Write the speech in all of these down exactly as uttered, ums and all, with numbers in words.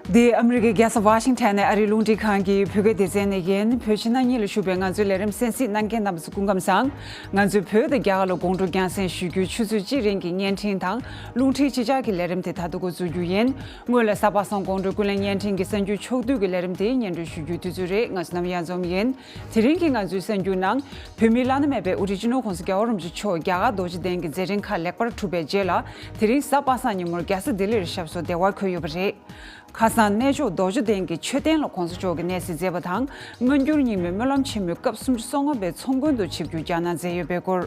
འདི་ཨ་མི་རི་ཀའི་རྒྱལ་ས་ཝ་ཤིང་ཊོན་ནས་ཨ་རིའི་རླུང་འཕྲིན་ཁང་གི་བོད་སྐད་སྡེ་ཚན་ནས་ཡིན། བོད་ཕྱི་ནང་གཉིས་ལ་བཞུགས་པའི་ང་ཚོའི་ལས་རིམ་གསན་གཟིགས་གནང་མཁན་རྣམ་པ་ཚོ་སྐུ་ཁམས་བཟང་། ང་ཚོས་བོད་དང་རྒྱ་གར་ལ་དགོང་དྲོ་རྒྱང་སྲིང་ཞུ་རྒྱུའི་ཆུ་ཚོད་གཅིག་རིང་གི་བརྙན་འཕྲིན་དང་རླུང་འཕྲིན་ཕྱི་བསྒྱུར་གྱི་ལས་རིམ་དེ་ད་དུང་འགོ་འཛུགས་རྒྱུ་ཡིན། སྔོན་ལ་གཟའ་པ་སངས་དགོང་དྲོའི་ཀུན་གླེང་བརྙན་འཕྲིན་གྱི་གསར་འགྱུར་ཕྱོགས་བསྡུས་ཀྱི་ལས་རིམ་དེ་སྙན་སྒྲོན་ཞུ་རྒྱུའི་དུས་ཚོད་རེད། ང་ཚོ་ནམ་ཡང་འཛོམས་ཡིན། དེ་རིང་གི་ང་ཚོའི་གསར་འགྱུར་ནང་། བོད་མིའི་བླ་ན་མེད་པའི་དབུ་ཁྲིད་སྤྱི་ནོར་༧གོང་ས་༧རྒྱལ་བ་རིན་པོ་ཆེ་མཆོག་རྒྱ་གར་རྡོ་རྗེ་གདན་གྱི་མཛད་འཕྲིན་ཁག་ལེགས་པར་གྲུབ་པའི་རྗེས་ལ། དེ་རིང་གཟའ་པ་སངས་ཉིན་མོར་རྒྱལ་ས་ལྡི་ལིར་ཞབས་སོར་བདེ་བར་འཁོད་ཡོད་པ་རེད། ཁ་སང་གནས་མཆོག་རྡོ་རྗེ་གདན་གྱི་མཆོད་རྟེན་ལ་༧གོང་ས་མཆོག་གིས་གནས་གཟིགས་མཛད་པ་དང་། སྔ་འགྱུར་རྙིང་མའི་སྨོན་ལམ་ཆེན་མོའི་སྐབས་སུམ་ཅུ་སོ་ལྔ་པའི་ཚོགས་མགོན་དུ་ཆིབས་བསྒྱུར་བསྐྱངས་གནང་མཛད་ཡོད་པའི་སྐོར།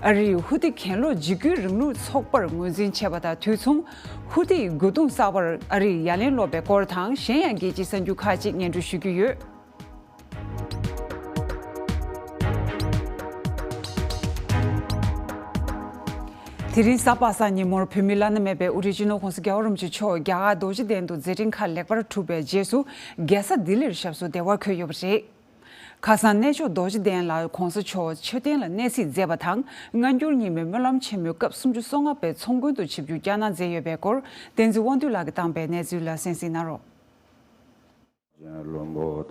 ཨ་རིའི་ཧུ་ཏི་གྱེན་ལོག་འཇིགས་སྐུལ་རིང་ལུགས་ཚོགས་པར་ངོས་འཛིན་བྱས་པ་དང་དུས་མཚུངས། ཧུ་ཏིའི་རྒོལ་རྡུང་གསར་པར་ཨ་རིས་ཡ་ལན་སློག་པའི་སྐོར་དང་། གཞན་ཡང་རྒྱལ་སྤྱིའི་གསར་འགྱུར་ཁག་ཅིག་སྙན་སྒྲོན་ཞུ་རྒྱུ་ཡོད། དེ་རིང་གཟའ་པ་སངས་ཉིན་མོར་བོད་མིའི་བླ་ན་མེད་པའི་དབུ་ཁྲིད་སྤྱི་ནོར་༧གོང་ས་༧རྒྱལ་བ་རིན་པོ་ཆེ་མཆོག་རྒྱ་གར་རྡོ་རྗེ་གདན་དུ་མཛད་འཕྲིན་ཁག་ལེགས་པར་གྲུབ་པའི་རྗེས་སུ། རྒྱལ་ས་ལྡི་ལིར་ཞབས་སོར་བདེ་བར་འཁོད་ཡོད་པ་རེད། ཁ་སང་གནས་མཆོག་རྡོ་རྗེ་གདན་ལ་༧གོང་ས་མཆོག་མཆོད་རྟེན་ལ་གནས་གཟིགས་མཛད་པ་དང་། སྔ་འགྱུར་རྙིང་མའི་སྨོན་ལམ་ཆེན་མོའི་སྐབས་སུམ་ཅུ་སོ་ལྔ་པའི་ཚོགས་མགོན་དུ་ཆིབས་བསྒྱུར་བསྐྱངས་གནང་མཛད་ཡོད་པའི་སྐོར། བསྟན་འཛིན་དབང་འདུས་ལགས་ཀྱིས་བཏང་པའི་གནས་ཚུལ་ལ་གསན་གཟིགས་གནང་རོགས། བོད་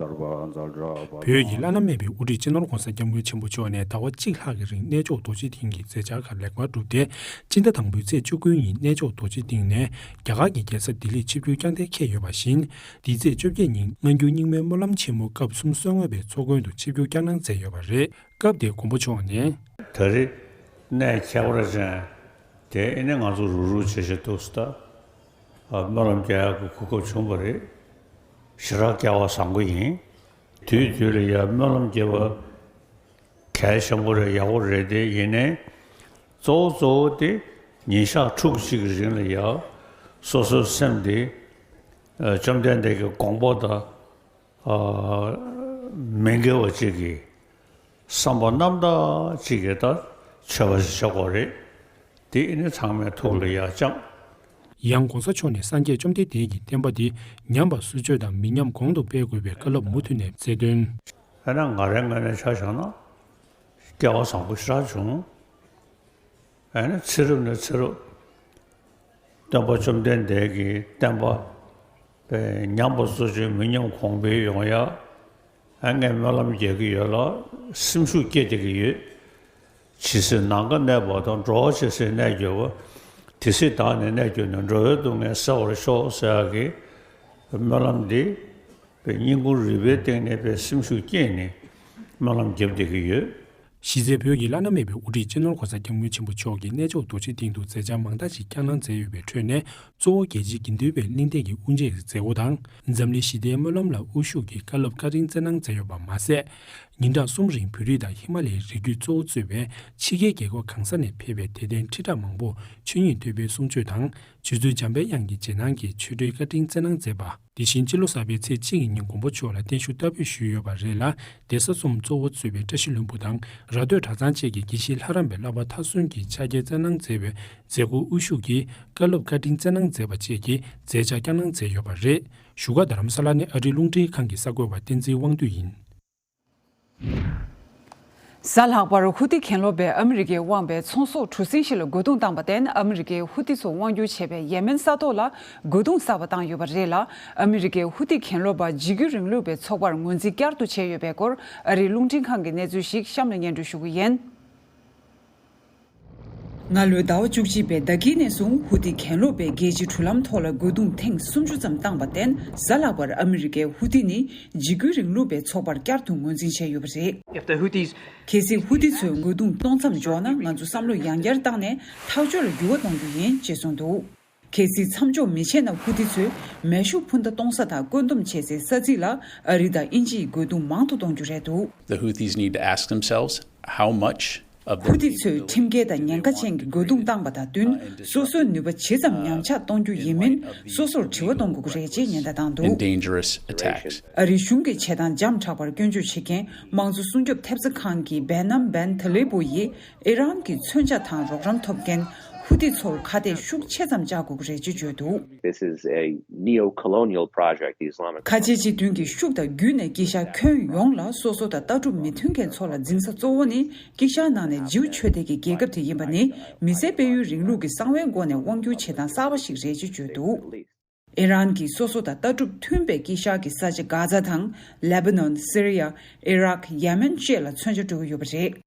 ཀྱི་བླ་ན་མེད་པའི་དབུ་ཁྲིད་སྤྱི་ནོར་༧གོང་ས་༧སྐྱབས་མགོན་ཆེན་པོ་མཆོག་ནས་ཟླ་བ་གཅིག་ལྷག་གི་རིང་གནས་མཆོག་རྡོ་རྗེ་གདན་གྱི་མཛད་འཆར་ཁག་ལེགས་པར་གྲུབ་སྟེ། སྤྱི་ཟླ་དང་པོའི་ཚེས་བཅུ་དགུ་ཉིན་གནས་མཆོག་རྡོ་རྗེ་གདན་ནས་རྒྱ་གར་གྱི་རྒྱལ་ས་ལྡི་ལིར་ཆིབས་བསྒྱུར་བསྐྱངས་གཏན་འཁེལ་ཡོད་པ་བཞིན། འདིའི་ཚེས་བཅོ་བརྒྱད་ཉིན་སྔ་འགྱུར་རྙིང་མའི་སྨོན་ལམ་ཆེན་མོ་སྐབས་སུམ་ཅུ་སོ་ལྔ་པའི་ཚོགས་མགོན་དུ་ཆིབས་བསྒྱུར་བསྐྱངས་གནང་མཛད་ཡོད་པ་རེད། སྐབས་དེར་མགོན་པོ་མཆོག་ནས། ད་རེས་གནས་ཁྱད་པར་ཅན་དེ་ཨེ་ནས་ང་ཚོ་རུག་རུག་བྱེད་བྱེད་འདུག་ཟེར། ད་སྨོན་ལམ་རྒྱག་ཡག་གི་གོ་སྐབས་བྱུང་བ་རེད། ཞེ་དྲག་སྐལ་བ་བཟང་པོ་ཡིན། དུས་དུས་ལ་ཡ་སྨོན་ལམ་རྒྱབ་པ་གལ་ཆེན་པོ་རེད། ཡག་པོ་རེད། དེ་ཡིན་ནའི་གཙོ་བོ་གཙོ་བོ་དེ་ཉིན་ཞག་ཕྲུགས་གཅིག་གི་རིང་ལ་ཡ་སོ་སོའི་སེམས་དེ་བཅོམ་ལྡན་འདས་ཀྱི་དགོངས་པ་དང་མི་འགལ་བ་ཅིག་གི་བསམ་པ་རྣམ་དག་ཅིག་གི་ད་མཆོད་པ་ཞིག་བྱེད་དགོས་རེད། དེ་ཨེ་ནི་ཚང་མའི་ཐུགས་ལ་ཡ་བཅངས། ཡང་༧གོང་ས་མཆོག་ནས་སངས་རྒྱས་བཅོམ་ལྡན་འདས་ཀྱི་བསྟན་པ་འདི་ཉམས་པ་སོར་ཆུད་དང་མི་ཉམས་གོང་དུ་སྤེལ་དགོས་པའི་བཀའ་སློབ་མུ་མཐུད་ནས་སྩལ་དོན། ཨ་ན་ང་རའི་ངོས་ནས་ཆ་བཞག་ན་སྐལ་བ་བཟང་པོ་ཞེ་དྲག་བྱུང་། ཨ་ནི་ཚེ་རབས་ནས་ཚེ་རབས་སྟོན་པ་བཅོམ་ལྡན་འདས་ཀྱི་བསྟན་པ་ཉམས་པ་སོར་ཆུད་མི་ཉམས་གོང་འཕེལ་ཡོང་ཡ། ཨ་ངས་སྨོན་ལམ་རྒྱག་གི་ཡོད་ལ་སེམས་ཤུགས་སྐྱེད་བསྡད་ཀྱི་ཡོད། ཇི་སྲིད་ནམ་མཁའ་གནས་པ་དང་འགྲོ་བ་ཇི་སྲིད་གནས་གྱུར་པ། དེ་སྲིད་བདག་ནི་གནས་གྱུར་ནས། འགྲོ་བའི་སྡུག་བསྔལ་སེལ་བར་ཤོག་ཟེར་ཡག་གི་སྨོན་ལམ་འདི་སྙིང་ཁུང་རུས་པའི་གཏིང་ནས་སེམས་ཤུགས་སྐྱེད་ནས་སྨོན་ལམ་བརྒྱབ་བསྡད་ཀྱི་ཡོད། གཞི་རྩའི་བོད་ཀྱི་བླ་ན་མེད་པའི་དབུ་ཁྲིད་སྤྱི་ནོར་༧གོང་ས་༧སྐྱབས་མགོན་ཆེན་པོ་མཆོག་གིས་གནས་མཆོག་རྡོ་རྗེ་གདན་དུ་མཛད་འཆར་མང་དག་ཅིག་བསྐྱངས་གནང་མཛད་ཡོད་པའི་ཁྲོད་ནས། གཙོ་བོ་རྒྱལ་སྤྱིའི་དགེ་འདུན་པའི་གླེང་སྟེགས་ཀྱི་དབུ་འབྱེད་ཀྱི་མཛད་སྒོ་དང་། འཛམ་གླིང་ཞི་བདེའི་སྨོན་ལམ་ལ་དབུ་བཞུགས་ཀྱིས་བཀའ་སློབ་བཀའ་དྲིན་སྩལ་གནང་མཛད་ཡོད་པ་མ་ཟད། ཉིན་གྲངས་གསུམ་རིང་བོད་རིགས་དང་ཧི་མ་ལ་ཡའི་རི་རྒྱུད་གཙོ་བོ་གཙོས་པའི་ཕྱི་རྒྱལ་རྒྱལ་ཁབ་གང་ས་ནས་ཕེབས་པའི་དད་ལྡན་ཁྲི་ཕྲག་མང་པོར་ཆོས་ཉིད་ཐོས་པའི་གསུང་ཆོས་དང་། རྗེ་བཙུན་འཇམ་དཔལ་དབྱངས་ཀྱི་རྗེས་གནང་གི་ཆོས་འབྲེལ་བཀའ་དྲིན་སྩལ་གནང་མཛད་པ། དེ་བཞིན་སྤྱི་ལོ་གསར་པའི་ཚེས་གཅིག་གི་ཉིན་མགོན་པོ་མཆོག་ལ་བརྟན་བཞུགས་བསྟར་འབུལ་ཞུས་ཡོད་པ་རེད་ལ། གདན་ས་གསུམ་གཙོ་བོ་གཙོས་པའི་བཀྲ་ཤིས་ལྷུན་པོ་དང་ར་སྟོད་གྲྭ་ཚང་བཅས་ཀྱི་དགེ་བཤེས་ལྷ་རམས་པའི་བསླབ་པ་མཐར་སོན་གྱིས་ཕྱག་འཁྱེར་སྩལ་གནང་མཛད་པའི་མཛད་སྒོར་དབུ་བཞུགས་ཀྱིས་བཀའ་སློབ་བཀའ་དྲིན་སྩལ་གནང་མཛད་པ་བཅས་ཀྱི་མཛད་འཆར་བསྐྱངས་གནང་མཛད་ཡོད་པ་རེད། བཞུགས་སྒར་རྡ་རམ་ས་ལ་ནས་ཨ་རིའི་རླུང་འཕྲིན་ཁང་གི་གསར་འགོད་པ་བསྟན་འཛིན་དབང་འདུས་ཡིན། གཟའ་ལྷག་པར་ཧུ་ཏི་གྱེན་ལོག་པས་ཨ་མི་རི་ཀས་དབང་བའི་ཚོང་ཟོག་གྲུ་གཟིངས་ཤིག་ལ་རྒོལ་རྡུང་བཏང་བརྟེན། ཨ་མི་རི་ཀས་ཧུ་ཏི་ཚོ་དབང་བསྒྱུར་བྱེད་པའི་ཡེ་མེན་ས་ཐོག་ལ་རྒོལ་རྡུང་གསར་པ་བཏང་ཡོད་པ་རེད་ལ། ཨ་མི་རི་ཀས་ཧུ་ཏི་གྱེན་ལོག་པ་འཇིགས་སྐུལ་རིང་ལུགས་པའི་ཚོགས་པར་ངོས་འཛིན་བསྐྱར་དུ་བྱས་ཡོད་པའི་སྐོར་ཨ་རིའི་རླུང་འཕྲིན་ཁང་གི་གནས་ཚུལ་ཞིག་གཤམ་ལ་སྙན་སྒྲོན་ཞུ་གི་ཡིན། སྔ་ལོའི་ཟླ་བ་བཅུ་གཅིག་པའི་ཟླ་དཀྱིལ་ནས་བཟུང་ཧུ་ཏི་གྱེན་ལོག་པས་རྒྱལ་སྤྱིའི་གྲུ་ལམ་ཐོག་ལ་རྒོལ་རྡུང་ཐེངས་སུམ་ཅུ་ཙམ་བཏང་བར་བརྟེན། གཟའ་ལྷག་པར་ཨ་མི་རི་ཀས་ཧུ་ཏི་ནི་འཇིགས་སྐུལ་རིང་ལུགས་པའི་ཚོགས་པར་བསྐྱར་དུ་ངོས་འཛིན་བྱས་ཡོད་པ་རེད། If the Houthis གལ་སྲིད་ཧུ་ཏི་ཚོས་རྒོལ་རྡུང་གཏོང་མཚམས་འཇོག་ན། ང་ཚོ་བསམ་བློ་ཡང་བསྐྱར་བཏང་ནས་ཐག་གཅོད་ལ་འགྱུར་བ་གཏོང་རྒྱུ་ཡིན་ཅེས་གསུངས་འདུག། གལ་སྲིད་མཚམས་འཇོག་མི་བྱེད་ན། ཧུ་ཏི་ཚོས་མེ་ཤུགས་འཕུར་མདའ་གཏོང་ས་དང་བཀོད་འདོམས་བྱེད་སའི་ས་ཚིགས་ལ་ཨ་རི་དང་དབྱིན་ཇི་ཡིས་རྒོལ་རྡུང་མང་དུ་གཏོང་རྒྱུ་རེད་འདུག། The Houthis need to ask themselves how much of the ཧུ་ཏི་ཚོས་ཁྲིམས་འགལ་དང་ཉེན་ཁ་ཅན་གྱི་རྒོལ་རྡུང་བཏང་བ་དང་བསྟུན། སོ་སོའི་ནུས་པ་ཇི་ཙམ་ཉམས་ཆག་གཏོང་རྒྱུ་ཡིན་མིན་སོ་སོར་དྲི་བ་གཏོང་དགོས་ཀྱི་རེད་ཅེས་ཉེན་བརྡ་བཏང་འདུག། In dangerous attacks. ཨ་རིའི་གཞུང་གི་བྱེད་སྟངས་འཇམ་དྲགས་པར་སྐྱོན་བརྗོད་བྱེད་མཁན་དམངས་གཙོ་སྲུང་སྐྱོབ་ཐེབས་རྩ་ཁང་གི་བེ་ནམ་བན་ཐ་ལེ་པོ་ཡིས། ཨི་རན་གྱི་མཚོན་ཆ་དང་རོགས་རམ་ཐོབ་མཁན་ཧུ་ཏི་ཚོར་ཁ་གཏད་ཤུགས་ཆེ་ཙམ་བཅག་དགོས་ཀྱི་རེད་ཅེས་བརྗོད་འདུག། This is a neo-colonial project, the Islamic ཁ་ཆེའི་སྤྱི་མཐུན་གྱི་ཤུགས་དང་བརྒྱུད་ནས་དཀྱིལ་ཤར་ཁྱོན་ཡོངས་ལ་སོ་སོ་དང་ལྟ་གྲུབ་མི་མཐུན་མཁན་ཚོ་ལ་འཛིན་ས་གཙོ་བོ་ནི་དཀྱིལ་ཤར་ནང་ནས་ཇིའུ་ཆོས་སྡེ་གི་རྒྱལ་ཁབ་དེ་ཡིན་པ་ནི་མི་སེར་སྤེལ་ཡུལ་རིང་ལུགས་ཀྱི་གསང་བའི་སྒོ་ནས་དབང་སྒྱུར་བྱེད་སྟངས་གསར་པ་ཞིག་རེད་ཅེས་བརྗོད་འདུག། ཨི་རན་གྱིས་སོ་སོ་དང་ལྟ་གྲུབ་མཐུན་པའི་དཀྱིལ་ཤར་གྱི་ས་ཆ་གྷ་ཛ་དང་། ལེ་བྷ་ནོན། སི་རི་ཡ། ཨི་རག་ཡེ་མེན་བཅས་ལ་མཚོན་ཆ་སྤྲོད་ཀྱི་ཡོད་པ་རེད།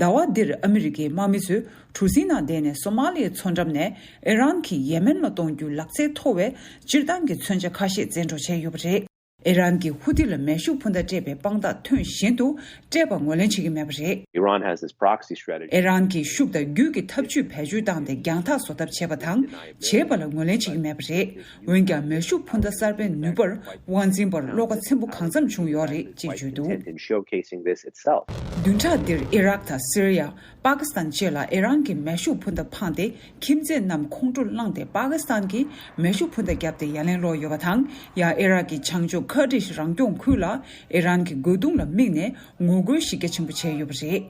ཟླ་བ་འདིར་ཨ་མི་རི་ཀའི་དམག་མི་ཚོས་གྲུ་གཟིངས་ནང་བསྡད་ནས་སོ་མ་ལི་ཡའི་མཚོ་འགྲམ་ནས་ཨི་རན་གྱིས་ཡེ་མེན་ལ་གཏོང་རྒྱུའི་ལག་རྩལ་མཐོ་བའི་སྤྱིར་བཏང་གི་མཚོན་ཆ་ཁ་ཤས་འཛིན་སྤྲོད་བྱས་ཡོད་པ་རེད། ཨི་རན་གྱིས་ཧུ་ཐི་ལ་མེ་ཤུགས་འཕུར་མདའ་སྤྲད་པའི་དཔང་རྟགས་ཐོན་བཞིན་དུ་སྤྲད་པར་ངོས་ལེན་བྱེད་ཀྱི་མེད་པ་རེད། Iran has this proxy strategy. ཨི་རན་གྱིས་ཤུགས་དང་རྒྱུད་ཀྱི་ཐབས་ཇུས་བེད་སྤྱོད་བཏང་སྟེ་རྒྱང་ཐག་བཟོ་ཐབས་བྱས་པ་དང་བྱེད་པ་ལ་ངོས་ལེན་བྱེད་ཀྱི་མེད་པ་རེད། འོན་ཀྱང་མེ་ཤུགས་འཕུར་མདའ་གསར་པའི་ནུས་པར་དབང་འཛིན་པར་བློ་ཁ་ཚིམ་པོ་གང་འཚམ་བྱུང་ཡོད་རེད་ཅེས་བརྗོད་འདུག In showcasing this itself. བདུན་ཕྲག་འདིར་ཨི་རག་དང་སི་རི་ཡ། པ་ཀི་སི་ཐན་བཅས་ལ་ཨི་རན་གྱི་མེ་ཤུགས་འཕུར་མདའ་འཕངས་ཏེ་ཁྱིམ་མཚེས་རྣམས་ཁོང་ཁྲོ་བསླངས་ཏེ་པ་ཀི་སི་ཐན་གྱིས་མེ་ཤུགས་འཕུར་མདའ་བརྒྱབ་སྟེ་ཡ་ལན་སློག་ཡོད་པ་དང་། ཡང་ཨི་རག་གི་བྱང་ཕྱོགས་ཁར་ཌིཤ་རང་སྐྱོང་ཁུལ་ལ་ཨི་རན་གྱི་རྒོལ་རྡུང་ལ་དམིགས་ནས་ངོ་རྒོལ་གཞི་རྒྱ་ཆེན་པོ་བྱས་ཡོད་པ་རེད།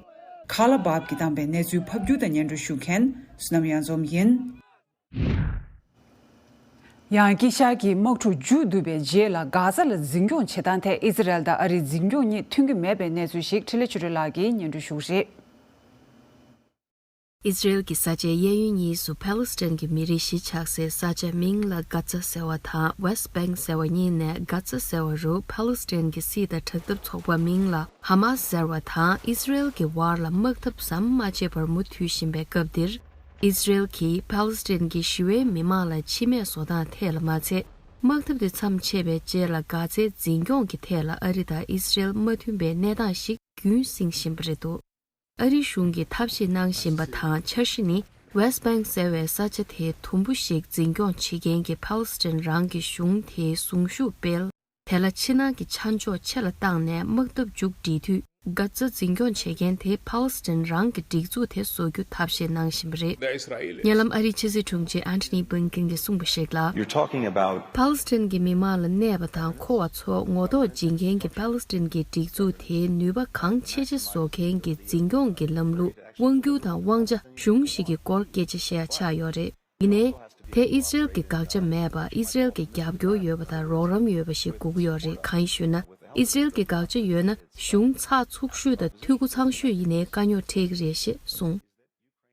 ཁ་ལ་བབ་ཀྱིས་བཏང་པའི་གནས་ཚུལ་ཕབ་སྒྱུར་དང་སྙན་སྒྲོན་ཞུ་མཁན་བསོད་ནམས་གཡང་འཛོམས་ཡིན། ཡང་དཀྱིལ་ཤར་གྱི་དམག་འཁྲུག་མཇུག་བསྡུས་པའི་རྗེས་ལ་གྷ་ཛ་ལ་འཛིན་སྐྱོང་བྱེད་སྟངས་ཐད་ཨི་ཛི་རལ་དང་ཨ་རིའི་འཛིན་སྐྱོང་གཉིས་མཐུན་གྱི་མེད་པའི་གནས་ཚུལ་ཞིག་འཕྲིན་ལས་ཆོས་སྒྲོན་ལགས་ཀྱིས་སྙན་སྒྲོན་ཞུ་གི་རེད། ཨི་ཛི་རལ་གྱི་ས་ཆའི་གཡས་གཡོན་གཉིས་སུ་ཕཱ་ལེ་སི་ཐན་གྱི་མི་རིགས་གཞིས་ཆགས་སའི་ས་ཆ་མིང་ལ་གྷ་ཛ་ཟེར་བ་དང་ཝེ་སི་བེང་ཟེར་བ་གཉིས་ནས་གྷ་ཛ་ཟེར་བ་རུ་ཕཱ་ལེ་སི་ཐན་གྱི་སྲིད་དང་དྲག་འཐབ་ཚོགས་པ་མིང་ལ་ཧ་མཱ་སི་ཟེར་བ་དང་ཨི་ཛི་རལ་གྱི་བར་ལ་དམག་འཐབ་ཟམ་མ་ཆད་པར་མུ་མཐུད་བཞིན་པའི་སྐབས་འདིར། ཨི་ཛི་རལ་གྱིས་ཕཱ་ལེ་སི་ཐན་གྱི་ཞི་བའི་མི་མང་ལ་འཆི་རྨས་བཟོ་སྟངས་ཐད་ལ་མ་ཚད། དམག་འཐབ་དེ་མཚམས་ཆད་པའི་རྗེས་ལ་གྷ་ཛའི་འཛིན་སྐྱོང་གི་ཐད་ལ་ཨ་རི་དང་ཨི་ཛི་རལ་མ་མཐུན་པའི་གནས་སྟངས་ཤིག་རྒྱུན་བསྲིངས་བཞིན་པ་རེད་འདུག་ཨ་རིའི་གཞུང་གིས་ཐབས་ཤེས་གནང་བཞིན་པ་དང་འཆར་གཞི་ནི། ཝེ་སི་བེང་ཟེར་བའི་ས་ཆ་དེའི་དུམ་བུ་ཞིག་འཛིན་སྐྱོང་བྱེད་མཁན་གྱི་ཕཱ་ལེ་སི་ཐན་རང་གི་གཞུང་དེའི་གཟུངས་གཞུག་སྤེལ། དེ་ལ་ཕྱི་ནང་གི་ཆ་འཇོག་ཆེ་ལ་བཏང་ནས་དམག་འཐབ་མཇུག་སྒྲིལ་དུས་གྷ་ཛ་འཛིན་སྐྱོང་བྱེད་མཁན་དེ་ཕཱ་ལེ་སི་ཐན་རང་གི་སྒྲིག་འཛུགས་དེ་བཟོ་རྒྱུ་ཐབས་ཤེས་གནང་བཞིན་པ་རེད། ཉེ་ལམ་ཨ་རིའི་ཕྱི་སྲིད་དྲུང་ཆེ་ཨན་ཐོ་ནི་བྷིན་ཀིན་གྱིས་གསུངས་པ་ཞིག་ལ། You're talking about ཕཱ་ལེ་སི་ཐན་གྱི་མི་མང་ལ་གནས་པ་དང་མཁོ་བ་ཚོ་ངོ་ཐོག་སྦྱིན་མཁན་གྱི་ཕཱ་ལེ་སི་ཐན་གྱི་སྒྲིག་འཛུགས་དེའི་ནུས་པ་གང་ཆེ་ཆེ་བཟོ་མཁན་གྱི་འཛིན་སྐྱོང་གི་ལམ་ལུགས་དབང་སྒྱུར་དང་དབང་ཆ་གཞུང་ཞིག་གི་སྐོར་སྐད་ཆ་བཤད་ཡ་ཆགས་ཡོད་རེད། ཡིན་ནའི། དེ་ཨི་ཛི་རལ་གྱི་དགག་བྱ་མེད་པ་ཨི་ཛི་རལ་གྱི་རྒྱབ་སྐྱོར་ཡོད་པ་དང་རོགས་རམ་ཡོད་པ་ཞིག་དགོས་ཀྱི་ཡོད་རེད། གང་ཡིན་ཞུས་ན། ཨི་ཛི་རལ་གྱི་དགག་བྱ་ཡོད་ན་གཞུང་ཚགས་ཚུད་ཤོས་དང་འཐུས་སྒོ་ཚང་ཤོས་ཡིན་ནའི་དཀའ་རྙོག་འཕྲད་ཀྱི་རེད་ཞེས་གསུངས།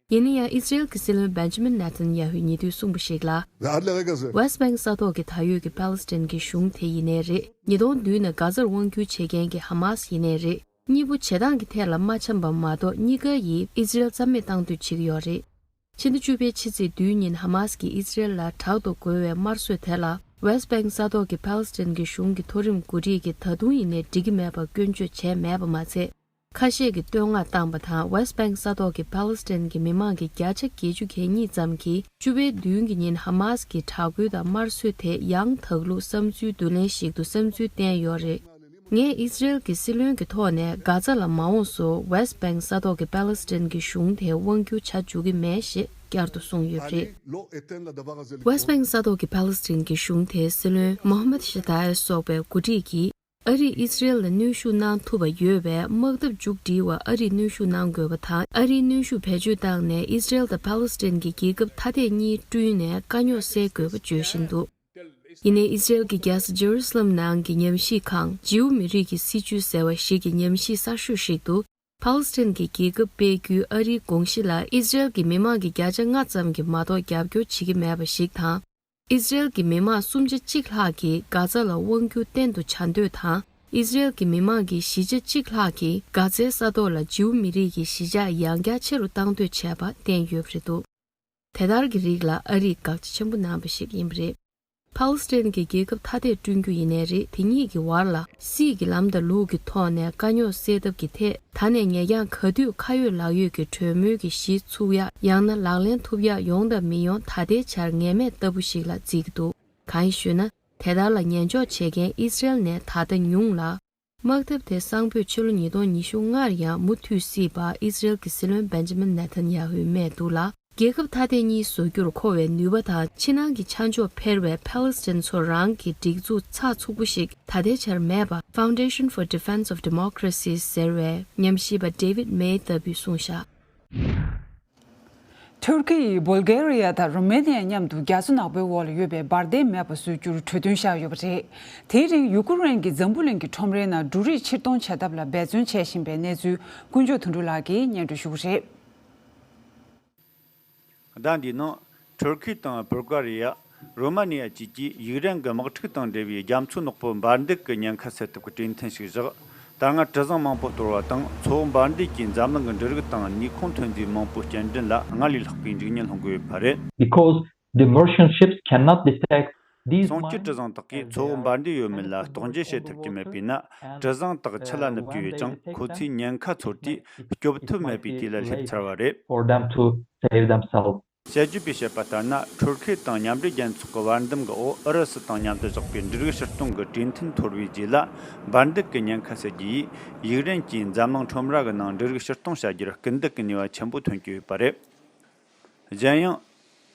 ཡིན་ན་ཡང་ཨི་ཛི་རལ་གྱི་སྲིད་བློན་བེན་ཇི་མིན་ནེ་ཐན་ཡ་ཧུས་ཉེ་དུས་གསུངས་པ་ཞིག་ལ། ཝེ་སི་བེང་ས་ཐོག་གི་ད་ཡོད་ཀྱི་ཕཱ་ལེ་སི་ཐན་གྱི་གཞུང་དེ་ཡིན་ནའི་རེད། ཉིས་སྟོང་བདུན་ནས་གྷ་ཛར་དབང་བསྒྱུར་བྱེད་མཁན་གྱི་ཧ་མཱ་སི་ཡིན་ནའི་རེད། གཉིས་པོ་བྱེད་སྟངས་ཀྱི་ཐད་ལ་མ་འཆམ་པ་མ་གཏོགས་གཉིས་ཀ་ཡིས་ཨི་ཛི་རལ་རྩ་མེད་བཏང་འདོད་བྱེད་ཀྱི་ཡོད་རེད། ཕྱི་ཟླ་བཅུ་པའི་ཕྱི་ཚེས་བདུན་ཉིན་ཧ་མཱ་སི་གིས་ཨི་ཛི་རལ་ལ་དྲག་ཏུ་རྒོལ་བའི་དམར་གསོད་དེ་ལ་ཝེ་སི་བེང་ས་ཐོག་གི་ཕཱ་ལེ་སི་ཐན་གྱི་གཞུང་གི་མཐོ་རིམ་འགོ་ཁྲིད་ཀྱིས་ད་དུང་ཡིན་ནའི་འགྲིག་གི་མེད་པར་སྐྱོན་བརྗོད་བྱས་མེད་པ་མ་ཚད། ཁ་ཤས་ཀྱིས་བསྟོད་བསྔགས་བཏང་པ་དང་ཝེ་སི་བེང་ས་ཐོག་གི་ཕཱ་ལེ་སི་ཐན་གྱི་མི་མང་གི་བརྒྱ་ཆ་བརྒྱད་ཅུ་གྱ་གཉིས་ཙམ་གྱིས་བཅུ་པའི་བདུན་གྱི་ཉིན་ཧ་མཱ་སི་གི་དྲག་རྒོལ་དང་དམར་གསོད་དེ་ཡང་དག་ལུགས་བསམ་ཚུལ་བསྡུ་ལེན་ཞིག་ཏུ་བསམ་ཚུལ་བསྟན་ཡོད་རེད། ངས་ཨི་ཛི་རལ་གྱི་སྲིད་བློན་གྱི་ཐོག་ནས་གྷ་ཛ་ལ་མ་འོངས་སུ་ཝེ་སི་བེང་ས་ཐོག་གི་ཕཱ་ལེ་སི་ཐན་གྱི་གཞུང་དེ་དབང་བསྒྱུར་བྱ་འཇུག་གི་མེད་ཞེས་བསྐྱར་དུ་གསུངས་ཡོད་པ་རེད། ཝེ་སི་བེང་ས་ཐོག་གི་ཕཱ་ལེ་སི་ཐན་གྱི་གཞུང་དེའི་སྲིད་བློན་མོ་ཧ་མད་ཤ་ཏཱ་ཡ་སོགས་པའི་འགོ་ཁྲིད་ཀྱིས་ཨ་རིས་ཨི་ཛི་རལ་ལ་གནོན་ཤུགས་གནང་ཐུབ་པ་ཡོད་པས་དམག་འཐབ་མཇུག་སྒྲིལ་བར་ཨ་རིས་གནོན་ཤུགས་གནང་དགོས་པ་དང་ཨ་རིས་གནོན་ཤུགས་བེད་སྤྱོད་བཏང་ནས་ཨི་ཛི་རལ་དང་ཕཱ་ལེ་སི་ཐན་གྱི་རྒྱལ་ཁབ་ཐ་དད་གཉིས་བསྐྲུན་ནས་དཀའ་རྙོག་སེལ་དགོས་པ་བརྗོད་བཞིན་འདུག་ཡིན་ནའི་ཨི་ཛི་རལ་གྱི་རྒྱལ་ས་ཇེ་རུ་སི་ལམ་ནང་གི་ཉམས་ཞིབ་ཁང་ཇིའུ་མི་རིགས་ཀྱི་སྲིད་བྱུས་ཟེར་བ་ཞིག་གི་ཉམས་ཞིབ་གསར་ཤོས་ཤིག་ཏུ། ཕཱ་ལེ་སི་ཐན་གྱི་རྒྱལ་ཁབ་སྤེལ་རྒྱུའི་ཨ་རིའི་དགོངས་གཞི་ལ་ཨི་ཛི་རལ་གྱི་མི་མང་གི་བརྒྱ་ཆ་ལྔ་ཙམ་གྱིས་མ་གཏོགས་རྒྱབ་སྐྱོར་བྱེད་ཀྱི་མེད་པ་ཞིག་དང་། ཨི་ཛི་རལ་གྱི་མི་མང་སུམ་ཆ་གཅིག་ལྷག་གིས་གྷ་ཛ་ལ་དབང་བསྒྱུར་གཏན་དུ་བྱ་འདོད་དང་། ཨི་ཛི་རལ་གྱི་མི་མང་གི་བཞི་ཆ་གཅིག་ལྷག་གིས་གྷ་ཛའི་ས་ཐོག་ལ་ཇིའུ་མི་རིགས་ཀྱི་གཞིས་ཆགས་ཡང་བསྐྱར་ཆེ་རུ་གཏང་འདོད་བྱས་པ་བསྟན་ཡོད་པ་རེད་འདུག་དེ་ལྟར་གྱི་རིགས་ལ་ཨ་རིས་དགག་བྱ་ཆེན་པོ་གནང་བ་ཞིག་ཡིན་པ་རེད། ཕཱ་ལེ་སི་ཐན་གྱི་རྒྱལ་ཁབ་ཐ་དད་བསྐྲུན་རྒྱུ་ཡིན་ནའི་རེད། དེ་གཉིས་ཀྱི་བར་ལ་སྲིད་ཀྱི་ལམ་དང་ལུགས་ཀྱི་ཐོག་ནས་དཀའ་རྙོག་སེལ་ཐབས་ཀྱི་ཐད་ད་ནས་ཉེ་རྒྱང་ག་དུས་ཁ་ཡོད་ལག་ཡོད་ཀྱི་གྲོས་མོལ་གྱི་གཞི་ཚུགས་ཡག་ཡང་ན་ལག་ལེན་ཐུབ་ཡག་ཡོང་དང་མི་ཡོང་ད་ལྟའི་ཆར་ངེས་མེད་ལྟ་བུ་ཞིག་ལ་བརྩི་གི་འདུག་གང་ཡིན་ཞུས་ན། དེ་ལྟར་ལ་ཉན་འཇོག་བྱེད་མཁན་ཨི་ཟི་རེལ་ནས་ད་ལྟ་ཉུང་ལ། དམག་འཐབ་དེ་སང་ཕོད་ཕྱི་ལོ་ཉིས་སྟོང་ཉི་ཤུ་ལྔར་ཡང་མུ་མཐུད་སྲིད་པ་ཨི་ཟི་རེལ་གྱི་སྲིད་བློན་བེན་ཇ་མིན་ནེ་ཐན་ཡ་ཧུས་སྨྲས་འདུག་ལ། རྒྱལ་ཁབ་ཐ་དད་གཉིས་བཟོ་རྒྱུར་མཁོ་བའི་ནུས་པ་དང་ཕྱི་ནང་གི་ཆ་འཇོག་འཕེར་བའི་ཕཱ་ལེ་སི་ཐན་ཚོ་རང་གི་སྒྲིག་འཛུགས་ཚགས་ཚུད་པོ་ཞིག་ད་ལྟའི་ཆར་མེད་པ། Foundation for Defense of Democracy ཟེར་བའི་ཉམས་ཞིབ་པ་David May ལྟ་བུས་གསུངས་བཞག་ཐུར་ཁེ་ཡིས་བོལ་གྷེ་རི་ཡ་དང་རོ་མེ་ནི་ཡ་མཉམ་དུ་རྒྱ་མཚོ་ནག་པོའི་འོག་ལ་ཡོད་པའི་འབར་མདེལ་མེད་པ་བཟོ་རྒྱུར་གྲོས་མཐུན་བཞག་ཡོད་པ་རེད། དེའི་རིང་ཡུ་ཀེ་རེན་གྱི་འཛམ་བུ་གླིང་གི་ཁྲོམ་རའི་ནང་འབྲུ་རིགས་ཕྱིར་གཏོང་བྱ་ཐབས་ལ་འབད་བརྩོན་བྱེད་བཞིན་པའི་གནས་ཚུལ་དཀོན་མཆོག་དོན་གྲུབ་ལགས་ཀྱིས་སྙན་སྒྲོན་ཞུ་གི་རེད། ཟླ་འདིའི་ནང་ཐུར་ཁེ་དང་བུལ་གྷ་རི་ཡ། རོ་མ་ནི་ཡ་བཅས་ཀྱིས་ཡུཀ་རེན་གྱི་དམག་འཁྲུག་དང་འབྲེལ་བའི་རྒྱ་མཚོ་ནག་པོའི་འབར་མདེལ་གྱི་ཉེན་ཁ་སེལ་ཐབས་ཀྱི་གྲོས་མཐུན་ཞིག་བཞག་ད་སྔ་གྲུ་གཟིངས་མང་པོ་གཏོར་བ་དང་མཚོ་བོ་འབར་མདེལ་གྱིས་འཛམ་གླིང་གི་འབྲུ་རིགས་དང་ནུས་ཁུངས་ཐོན་རྫས་མང་པོའི་སྐྱེལ་འདྲེན་ལ་སྔར་ལས་ལྷག་པའི་མཇུག་བསྙེན་སློང་གི་ཡོད་པ་རེད། Because the merchant ships cannot detect these སྲུང་སྐྱོབ་གྲུ་གཟིངས་དག་གིས་མཚོ་བོ་འབར་མདེལ་ཡོད་མེད་ལ་རྟོག་འཇལ་བྱེད་ཐུབ་ཀྱི་མེད་པས་ན། གྲུ་གཟིངས་དག་ཆུ་ལ་ནུབ་ཀྱི་ཡོད་ཅིང་། ཁོ་ཚོས་ཉེན་ཁ་ཚོར་དུས་སྐྱོབ་ཐབས་མེད་པའི་དུས་ལ་སླེབས་ཚར་བ་རེད། For them to save themselves. དཔྱད་བརྗོད་པས་བཤད་པ་ལྟར་ན། ཊུར་ཁེ་དང་མཉམ་འབྲེལ་རྒྱལ་ཚོགས་ཀྱི་བར་འདུམ་གྱི་འོག་ཨུ་རུ་སུ་དང་མཉམ་དུ་བཞག་པའི་འབྲུ་རིགས་ཕྱིར་གཏོང་གི་གྲོས་མཐུན་འཐོར་བའི་རྗེས་ལ། འབར་མདེལ་གྱི་ཉེན་ཁ་སེལ་རྒྱུ་ཡིས་ཡུཀ་རེན་གྱིས་འཛམ་གླིང་ཁྲོམ་ར་གི་ནང་འབྲུ་རིགས་ཕྱིར་གཏོང་བྱ་རྒྱུར་སྐུལ་འདེད་ཀྱི་ནུས་པ་ཆེན་པོ་ཐོན་གྱི་ཡོད་པ་རེད། གཞན་ཡང་།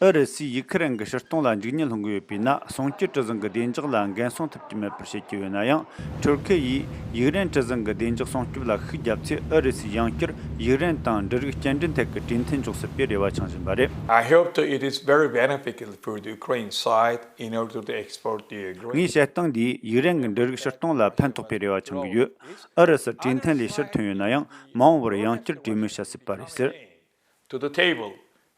ཨུ་རུ་སུས་ཡུ་ཁུ་རེན་གྱི་ཕྱིར་གཏོང་ལ་མཇུག་བསྙེན་སློང་གི་ཡོད་པས་ན། སྲུང་སྐྱོབ་གྲུ་གཟིངས་ཀྱི་བདེ་འཇགས་ལ་འགན་སྲུང་ཐུབ་ཀྱི་མེད་པར་བཤད་ཀྱི་ཡོད་ན་ཡང་། ཊུར་ཁེ་ཡིས་ཡུཀ་རེན་གྲུ་གཟིངས་ཀྱི་བདེ་འཇགས་སྲུང་སྐྱོབ་ལ་ཤུགས་བརྒྱབ་ཚེ། ཨུ་རུ་སུས་ཡང་བསྐྱར་ཡུཀ་རེན་དང་འབྲུ་རིགས་སྐྱེལ་འདྲེན་ཐད་ཀྱི་གྲོས་མཐུན་འཇོག་སྲིད་པའི་རེ་བ་འཆང་བཞིན་པ་རེད། I hope that it is very beneficial for the Ukraine side in order to export the grain. ངས་བཤད་སྟངས་འདིས་ཡུཀ་རེན་གྱི་འབྲུ་རིགས་ཕྱིར་གཏོང་ལ་ཕན་ཐོགས་པའི་རེ་བ་འཆང་གི་ཡོད། ཨུ་རུ་སུ་གྲོས་མཐུན་ལས་ཕྱིར་ཐོན་ཡོད་ན་ཡང་། མ་འོངས་པར་ཡང་བསྐྱར་གྲོས་མོལ་བྱ་སྲིད་པ་རེད་ཟེར། To the table.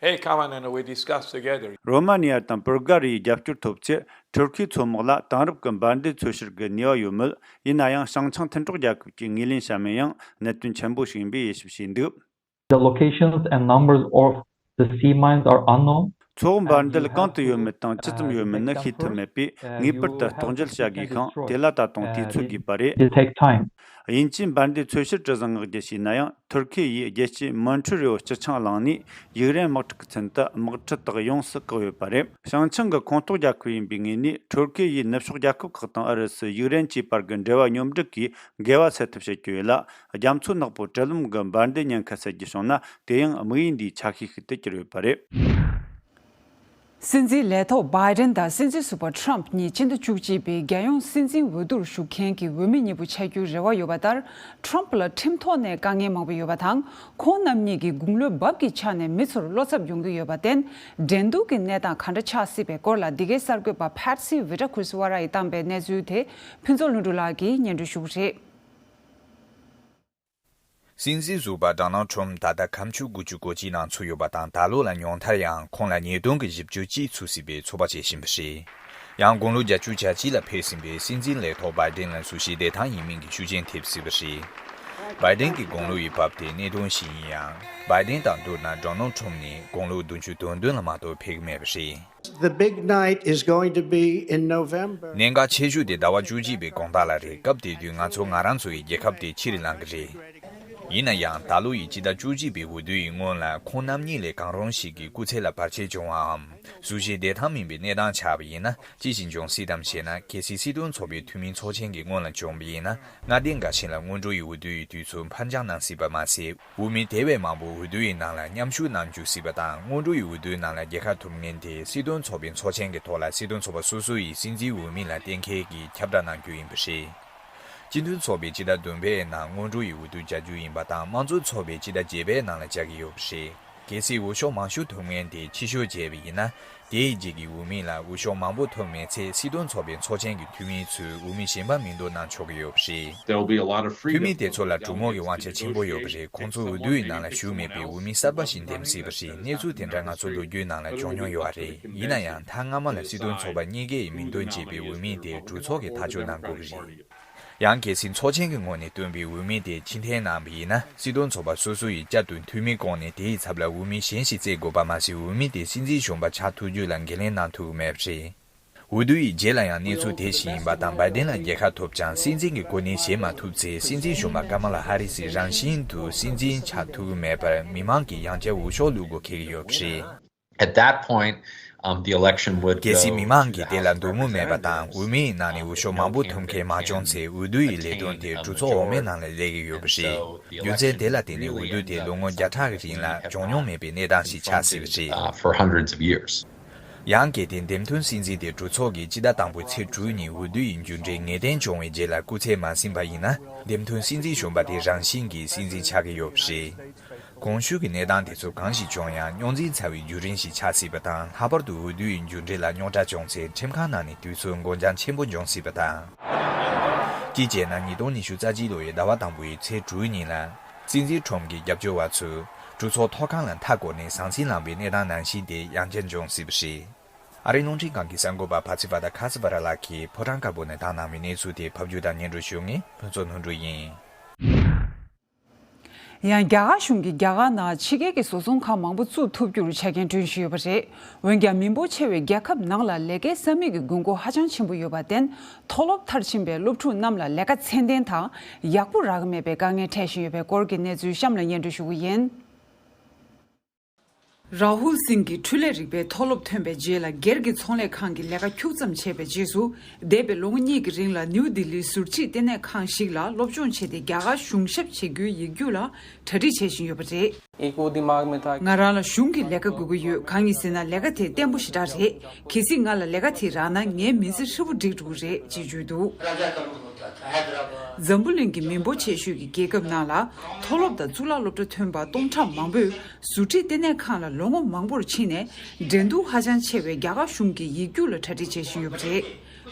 Hey, come on and we discuss together. རོ་མ་ནི་ཡ་དང་བུལ་ག་རི་ཡའི་རྒྱབ་སྐྱོར་ཐོབ་ཚེ། ཊུར་ཁེའི་མཚོ་དམག་ལ་དེང་རབས་ཀྱི་འབར་མདེལ་འཚོལ་བཤེར་གྱི་ནུས་པ་ཡོད་མོད། ཡིན་ན་ཡང་། བྱང་ཆིངས་མཐུན་གྲོགས་རྒྱལ་ཁབ་ཀྱིས་ངོས་ལེན་བྱ་མིན་ཡང་གནད་དོན་ཆེན་པོ་ཞིག་ཡིན་པའི་དབྱེ་ཞིབ་བྱས་འདུག The locations and numbers of the sea mines are unknown. མཚོ་བོ་འབར་མདེལ་གང་དུ་ཡོད་མེད་དང་ཅི་ཙམ་ཡོད་མེད་ནི་ཤེས་ཐུབ་མེད་པས། ངེས་པར་དུ་རྟོག་འཇལ་བྱ་དགོས་ཤིང་། དེ་ལ་ད་དུང་དུས་ཚོད་དགོས་པ་རེད། It take time. དབྱིན་ཇིས་འབར་མདེལ་འཚོལ་བཤེར་གྲུ་གཟིངས་མངགས་རྒྱུ་བྱས་ན་ཡང་། ཐུར་ཁེ་ཡིས་རྒྱལ་སྤྱིའི་མོན་ཁྲོལ་རི་བོ་སྤྱི་ཆིངས་བླངས་ནས། ཡུཀ་རེན་དམག་འཁྲུག་གི་ཚུན་དུ་དམག་འཁྲུག་དག་ཡོངས་སུ་བཀག་ཡོད་པ་རེད། བྱང་ཆིངས་ཀྱི་ཁོངས་གཏོགས་རྒྱལ་ཁབ་ཡིན་པའི་ངོས་ནས། ཐུར་ཁེ་ཡིས་ནུབ་ཕྱོགས་རྒྱལ་ཁབ་ཁག་དང་ཨུ་རུ་སུ། ཡུཀ་རེན་བཅས་བར་གྱི་འབྲེལ་བ་སྙོམས་སྒྲིག་གིས་འགལ་བ་སེལ་ཐབས་བྱེད་ཀྱི་ཡོད་ལ། རྒྱ་མཚོ་ནག་པོའི་གྲུ་ལམ་གྱི་འབར་མདེལ་ཉེན་ཁ་སེལ་རྒྱུ་བྱུང་ན། དེ་ཡང་དམིགས་ཡུལ་འདིའི་ཆ་ཤས་ཤིག་ཏུ་གྱུར་ཡོད་པ་རེད། སྲིད་འཛིན་ལས་ཐོག་བྷའི་ཌེན་དང་སྲིད་འཛིན་ཟུར་པ་ཊྲམ་ཕ་གཉིས་སྤྱི་ཟླ་བཅུ་གཅིག་པའི་རྒྱལ་ཡོངས་སྲིད་འཛིན་འོས་བསྡུར་ཞུགས་མཁན་གྱི་འོས་མི་གཉིས་པོ་ཆགས་རྒྱུའི་རེ་བ་ཡོད་པ་ལྟར། ཊྲམ་ཕ་ལ་ཁྲིམས་ཐོག་ནས་དཀའ་ངལ་མང་པོ་ཡོད་པ་དང་། ཁོང་རྣམ་གཉིས་ཀྱི་དགུང་ལོའི་རྦབ་ཀྱི་ཆ་ནས་མི་ཚོར་བློ་འཚབ་ཡོང་གི་ཡོད་པར་བརྟེན། འགྲན་བསྡུར་གྱི་གནས་སྟངས་ག་འདྲ་ཆགས་སྲིད་པའི་སྐོར་ལ། འདི་གའི་གསར་འགོད་པ་ཕེ་སི་ཝི་ཊ་ཁུ་སི་ཝ་ར་ཡིས་བཏང་པའི་གནས་ཚུལ་དེ་ཕུན་ཚོགས་ལྷུན་གྲུབ་ལགས་ཀྱིས་སྙན་སྒྲོན་ཞུ་གི་རེད། སྲིད་འཛིན་ཟུར་པ་ཌོ་ནལ་ཊྲམ་ད་ལྟ་ཁ་མཆུ་དགུ་བཅུ་གོ་གཅིག་ནང་ཚུད་ཡོད་པ་དང་། ད་ལོ་ལ་ཉུང་མཐར་ཡང་ཁོང་ལ་ཉིས་སྟོང་གི་བཞི་བཅུ་གཅིག་ཚུད་སྲིད་པའི་ཚོད་དཔག་བྱེད་བཞིན་པ་རེད། ཡང་དགུང་ལོ་བརྒྱད་ཅུ་གྱ་གཅིག་ལ་ཕེབས་ཟིན་པའི་སྲིད་འཛིན་ལས་ཐོག་བྷའི་ཌེན་ལ་གཟུགས་གཞི་བདེ་ཐང་ཡིན་མིན་གྱི་ཤུགས་རྐྱེན་ཐེབས་སྲིད་པ་རེད། བྷའི་ཌེན་གྱི་དགུང་ལོ་ཡི་བབ་དེ་གནད་དོན་ཞིག་ཡིན་ཡང་། བྷའི་ཌེན་དང་བསྡུར་ན་ཌོ་ནལ་ཊྲམ་ནི་དགུང་ལོ་བདུན་ཅུ་དོན་བདུན་ལ་མ་གཏོགས་ཕེབས་ཀྱི་མེད་པ་རེད། The big night is going to be in November. གནད་འགག་ཆེ་ཤོས་དེ་ཟླ་བ་བཅུ་གཅིག་པའི་དགོང་དག་ལ་རེད། སྐབས་དེ་དུས་ང་ཚོ་ང་རང་ཚོ་ཡི་རྒྱལ་ཁབ་དེ་ཕྱིར་ལང་གི་རེད། ཡིན་ན་ཡང་། ད་ལོ་ཡི་སྤྱི་ཟླ་བཅུ་གཅིག་པའི་འོས་བསྡུ་ཡི་སྔོན་ལ་ཁོང་རྣམ་གཉིས་ལས་གང་རུང་ཞིག་གི་སྐུ་ཚེ་ལ་བར་ཆད་བྱུང་བའམ། གཟུགས་གཞི་བདེ་ཐང་མིན་པའི་གནས་སྟངས་ཆགས་པ་ཡིན་ན། ཅི་ཞིག་འབྱུང་སྲིད་དམ་ཞེ་ན། གལ་སྲིད་སྲིད་དོན་ཚོགས་པའི་འཐུས་མི་ཚོགས་ཆེན་གྱི་སྔོན་ལ་བྱུང་བ་ཡིན་ན། མངའ་སྡེ་འགའ་ཞིག་ལ་སྔོན་འགྲོ་ཡི་འོས་བསྡུ་ཡི་དུས་ཚོད་ཕར་འགྱངས་གནང་སྲིད་པ་མ་ཟད། འོས་མི་དེ་བས་མང་པོ་འོས་བསྡུ་ཡི་ནང་ལ་མཉམ་ཞུགས་གནང་འཇུག་སྲིད་པ་དང་། སྔོན་འགྲོ་ཡི་འོས་བསྡུའི་ནང་ལ་རྒྱལ་ཁ་ཐོབ་མཁན་དེ་སྲིད་དོན་ཚོགས་པའི་ཚོགས་ཆེན་གྱི་ཐོག་ལ་སྲིད་དོན་ཚོགས་པ་སོ་སོ་ཡི་སྲིད་འཛིན་འོས་མི་ལ་གཏན་འཁེལ་གྱིས་ཁྱབ་བསྒྲགས་གནང་རྒྱུ་ཡིན་པ་རེད། སྤྱི་མཐུན་ཚོགས་པའི་སྤྱི་ཟླ་བདུན་པའི་ནང་སྔོན་འགྲོ་ཡི་འོས་བསྡུ་བྱ་རྒྱུ་ཡིན་པ་དང་། དམངས་གཙོ་ཚོགས་པའི་སྤྱི་ཟླ་བརྒྱད་པའི་ནང་ལ་བྱ་གི་ཡོད་པ་རེད། གལ་སྲིད་འོས་ཤོག་མང་ཤོས་ཐོབ་མཁན་དེ་ཕྱིར་བཤོལ་བྱས་པ་ཡིན་ན། དེའི་རྗེས་ཀྱི་འོས་མི་ལ་འོས་ཤོག་མང་པོ་ཐོབ་མེད་ཚེ། སྲིད་དོན་ཚོགས་པའི་ཚོགས་ཆེན་གྱི་འཐུས་མི་ཚོས་འོས་མི་གཞན་པ་མིང་འདོན་གནང་ཆོག་གི་ཡོད་པ་རེད། There'll be a lot of འཐུས་མི་freedom དེ་ཚོ་ལ་གྲོས་མོལ་གྱི་དབང་ཆ་ཆེན་པོ་ཡོད་པ་རེད། ཁོང་ཚོ་འོས་བསྡུ་ཡི་ནང་ལ་ཞུགས་མེད་པའི་འོས་མི་གསར་པ་ཞིག་འདེམས་སྲིད་པ་རེད། གནས་ཚུལ་དེ་འདྲ་ང་ཚོ་ལོ་རྒྱུས་ནང་ལ་བྱུང་མྱོང་ཡོད་པ་རེད། ཡིན་ན་ཡང་། ཐེངས་སྔ་མ་ལ་སྲིད་དོན་ཚོགས་པ་གཉིས་ཀས་མིང་འདོན་བྱས་པའི་འོས་མི་དེ་གྲོས་ཚོགས་ཀྱིས་ཐག་གཅོད་གནང་དགོས་ཀྱི་རེད། ཡང་། གལ་སྲིད་ཚོགས་ཆེན་གྱི་ངོས་ནས་བཏོན་པའི་འོས་མི་དེ་ཕྱིར་འཐེན་གནང་བ་ཡིན་ན། སྲིད་དོན་ཚོགས་པ་སོ་སོ་ཡིས་བསྐྱར་དུ་འཐུས་མི་བསྐོ་ནས། དེའི་ཚབ་ལ་འོས་མི་གཞན་ཞིག་བཙལ་དགོས་པ་མ་ཟད། འོས་མི་དེ་སྲིད་འཛིན་གཞོན་པ་ཆགས་ཐུབ་རྒྱུ་ལ་འགན་ལེན་གནང་ཐུབ་ཀྱི་མེད་པ་རེད། འོས་བསྡུ་ཡི་རྗེས་ལ་ཡང་གནས་ཚུལ་དེ་བཞིན་ཡིན་པ་དང་། བྷའི་ཌེན་ལ་རྒྱལ་ཁ་ཐོབ་ཀྱང་། སྲིད་འཛིན་གྱི་གོ་གནས་བཞེས་མ་ཐུབ་ཚེ། སྲིད་འཛིན་གཞོན་པ་ཀ་མ་ལ་ཧ་རི་སི་རང་བཞིན་དུ་སྲིད་འཛིན་ཆགས་ཐུབ་ཀྱི་མེད་པར་མི་མང་གིས་ཡང་བསྐྱར་འོས་ཤོག་བླུག་དགོས་འཁེལ་གྱི་ཡོད་པ་རེད། At that point, um, the election would གལ་སྲིད་མི་མང་གིས་དེ་ལ་འདོད་མོས་མེད་པ་དང་། འོས་མིའི་ནང་ནས་འོས་ཤོག་མང་པོ་ཐོབ་མཁན་མ་བྱུང་ཚེ། འོས་བསྡུ་ཡི་ལས་དོན་དེ་གྲོས་ཚོགས་འོག་མའི་ནང་ལ་སླེབས་ཀྱི་ཡོད་པ་རེད། རྒྱུ་མཚན་དེ་ལ་བརྟེན་ནས་འོས་བསྡུ་དེ་ལོ་ངོ་བརྒྱ་ཕྲག་གི་རིང་ལ་བྱུང་མྱོང་མེད་པའི་གནས་སྟངས་ཤིག་ཆགས་སྲིད་པ་རེད། Uh, for hundreds of years. ཡང་། གལ་ཏེ་འདེམས་ཐོན་སྲིད་འཛིན་དེ་གྲོས་ཚོགས་ཀྱི་སྤྱི་ཟླ་དང་པོའི་ཚེས་དྲུག་ཉིན་འོས་བསྡུ་ཡི་མཇུག་འབྲས་ངེས་གཏན་བྱུང་བའི་རྗེས་ལ་སྐུ་ཚེ་མ་ཟིན་པ་ཡིན་ན། འདེམས་ཐོན་སྲིད་འཛིན་གཞོན་པ་དེ་རང་བཞིན་གྱིས་སྲིད་འཛིན་ཆགས་ཀྱི་ཡོད་པ་རེད། གོང་ཞུས་ཀྱི་གནས་སྟངས་དེ་ཚོ་གང་ཞིག་བྱུང་ཡང་། རྙོག་འཛིང་ཚ་བའི་བརྒྱུད་རིམ་ཞིག་ཆགས་སྲིད་པ་དང་། ལྷག་པར་དུ་འོས་བསྡུ་ཡི་མཇུག་འབྲས་ལ་རྙོག་དྲ་བྱུང་ཚེ། ཁྲིམས་ཁང་ནང་ནས་དུས་ཚོད་འགོར་འགྱངས་ཆེན་པོ་འབྱུང་སྲིད་པ་དང་། གཅིག་བྱས་ན། ཉིས་སྟོང་ཉི་ཤུ་རྩ་གཅིག་ལོ་ཡི་ཟླ་བ་དང་པོའི་ཚེས་དྲུག་ཉིན་ལ། སྲིད་འཛིན་ཊྲམ་གྱི་རྒྱབ་སྐྱོར་བ་ཚོས་གྲོས་ཚོགས་ཐོག་ཁང་ལ་མཐའ་བསྐོར་ནས་ཟང་ཟིང་ལངས་པའི་གནས་སྟངས་ནང་བཞིན་དེ་ཡང་བསྐྱར་འབྱུང་སྲིད་པ་རེད། ཨ་རིའི་རླུང་འཕྲིན་ཁང་གི་གསར་འགོད་པ་ཕ་ཚི་ཝ་ད་ཁ་སི་བ་ར་ལགས་ཀྱིས་ཕོ་བྲང་དཀར་པོ་ནས་དང་གནང་བའི་གནས་ཚུལ་དེ་ཕབ་སྒྱུར་དང་སྙན་སྒྲོན་ཞུ་མཁན་ཕུན་ཚོགས་ནོར་འགྲུལ་ཡིན། ཡང་རྒྱ་གར་གཞུང་གིས་རྒྱ་གར་ནང་ཕྱི་རྒྱལ་གྱི་བཟོ་ཚོང་ཁང་མང་པོ་བཙུགས་ཐུབ་རྒྱུར་ཆ་རྐྱེན་བསྐྲུན་བཞིན་ཡོད་པ་རེད། འོན་ཀྱང་མི་འབོར་ཆེ་བའི་རྒྱལ་ཁབ་ནང་ལ་ལས་ཀའི་ས་མིག་གི་དགོས་མཁོ་ཧ་ཅང་ཆེན་པོ་ཡོད་པར་བརྟེན། མཐོ་སློབ་མཐར་ཕྱིན་པའི་སློབ་ཕྲུག་རྣམས་ལ་ལས་ཀ་ཚད་ལྡན་དང་ཡག་པོ་རག་གི་མེད་པའི་དཀའ་ངལ་འཕྲད་བཞིན་ཡོད་པའི་སྐོར་གྱི་གནས་ཚུལ་གཤམ་ལ་སྙན་སྒྲོན་ཞུ་གི་ཡིན། རཱ་ཧུལ་སིང་གིས་འཕྲུལ་ལས་རིག་པའི་མཐོ་སློབ་ཐོན་པའི་རྗེས་ལ་སྒེར་གྱི་ཚོང་ལས་ཁང་གི་ལས་ཀ་ཁྱུག་ཙམ་བྱས་པའི་རྗེས་སུ། འདས་པའི་ལོ་ངོ་གཉིས་ཀྱི་རིང་ལ་ནིའུ་ལྡི་ལིའི་ཟུར་ཁྲིད་ལྟེ་གནས་ཁང་ཞིག་ལ་སློབ་སྦྱོང་བྱས་ཏེ་རྒྱ་གར་གཞུང་ཞབས་བྱེད་རྒྱུའི་ཡིག་རྒྱུགས་ལ་གྲ་སྒྲིག་བྱེད་བཞིན་ཡོད་པ་རེད། एक वो दिमाग में था। ང་རང་ལ་གཞུང་གི་ལས་ཀ་དགོས་ཀྱི་ཡོད། གང་ཡིན་ཟེར་ན་ལས་ཀ་དེ་བརྟན་པོ་ཞེ་དྲག་རེད། གལ་སྲིད་ང་ལ་ལས་ཀ་དེ་རག་ན་ངའི་མི་ཚེ་ཧྲིལ་པོ་འགྲིག་འགྲོ་གི་རེད་ཅེས་བརྗོད་འདུག་འཛམ་བུ་གླིང་གི་མི་འབོར་ཆེ་ཤོས་ཀྱི་རྒྱལ་ཁབ་ནང་ལ་མཐོ་སློབ་དང་གཙུག་ལག་སློབ་གྲྭ་ཐོན་པ་སྟོང་ཕྲག་མང་པོས་ཟུར་ཁྲིད་ལྟེ་གནས་ཁང་ལ་ལོ་ངོ་མང་པོར་ཕྱིན་ནས་འགྲན་བསྡུར་ཧ་ཅང་ཆེ་བའི་རྒྱ་གར་གཞུང་གི་ཡིག་རྒྱུགས་ལ་གྲ་སྒྲིག་བྱེད་བཞིན་ཡོད་པ་རེད།